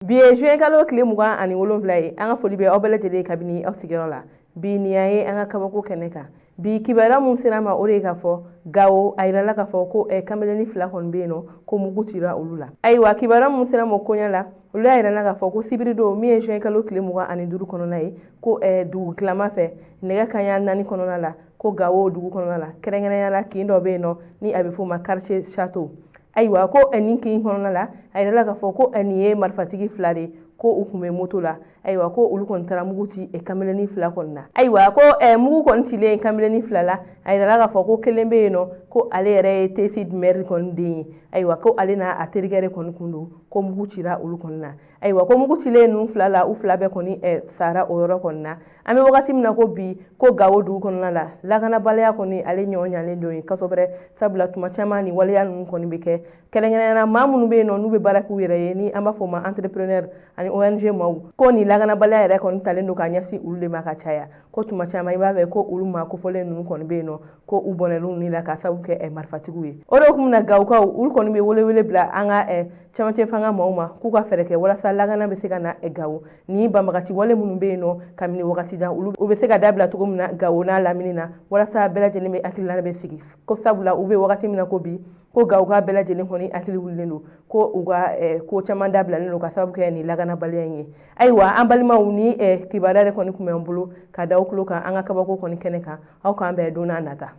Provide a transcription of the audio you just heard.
Bi ye juin kalo tile 27 ye. An ka foli bɛ aw bɛɛ lajɛlen kabini aw sigiyɔrɔ la. Bi nin y'an ye an ka kabako kɛnɛ kan. Bi kibaruya mun sera ma, o de ye k'a fɔ Gawo, a yirala k'a fɔ ko kameleni fila kɔni bɛ yen nɔ, ko mugu cira olu la. Ayiwa, kibaruya mun sera ma koɲɛ la, olu y'a yirala k'a fɔ ko sibiridon, min ye juin kalo tile 25 kɔnɔna ye, ko dugu tilama fɛ, nɛgɛ kanɲɛ 4 kɔnɔna la, ko Gawo dugu kɔnɔna la, kɛrɛnkɛrɛnya la kin dɔ bɛ yen nɔ ni a bɛ f'o ma quartier Château. Ayiwa, ko nin kin kɔnɔna la, a yirala k'a fɔ ko nin ye marifatigi fila de ye, ko u tun bɛ moto la. Ayiwa, ko olu kɔni taara mugu ci kameleni fila kɔni na. Ayiwa, ko mugu kɔni cilen kameleni fila la, a yirala k'a fɔ ko kelen bɛ yen nɔ, ko ale yɛrɛ ye Tesid maire kɔni den ye. Ayiwa, ko ale n'a a terikɛ de kɔni kun don, ko mugu cira olu kɔni na. Ayiwa, ko mugu cilen ninnu fila la, u fila bɛɛ kɔni sara o yɔrɔ kɔni na. An bɛ wagati min na ko bi, ko Gawo dugu kɔnɔna la, lakanabaliya kɔni ale ɲɔ ɲalen don yen kosɛbɛ, sabula tuma caman ni waleya ninnu kɔni bɛ kɛ, kɛrɛnkɛrɛnnenya la maa minnu bɛ yen nɔ n'u bɛ baara k'u yɛrɛ ye, ni an b'a fɔ o ma entrepreneur ani ONG maaw, ko nin lakanabaliya yɛrɛ kɔni talen don ka ɲɛsin olu de ma ka caya. Ko tuma caman i b'a fɛ ko olu maa kofɔlen ninnu kɔni bɛ yen nɔ, ko u bɔnɛl'u ni la ka sababu kɛ marifatigiw ye. O de hukumu na, Gawokaw olu kɔni bɛ welewele bila an ka cɛmancɛ fanga maaw ma k'u ka fɛɛrɛ kɛ walasa lakana bɛ se ka na Gawo, ni banbagaci wale minnu bɛ yen nɔ kabini wagati jan, olu u bɛ se ka dabila cogo min na Gawo n'a lamini na, walasa bɛɛ lajɛlen bɛ hakilina bɛ sigi. Ko sabula u bɛ wagati min na ko bi, ko Gawoka bɛɛ lajɛlen kɔni hakili wulilen don, ko u ka ko caman dabilalen don ka sababu kɛ nin lakanabaliya in ye. Ayiwa, an balimaw, ni kibaruya de kɔni tun bɛ an bolo ka da aw tulo kan an ka kabako kɔni kɛnɛ kan. Aw k'an bɛn don n'a nata.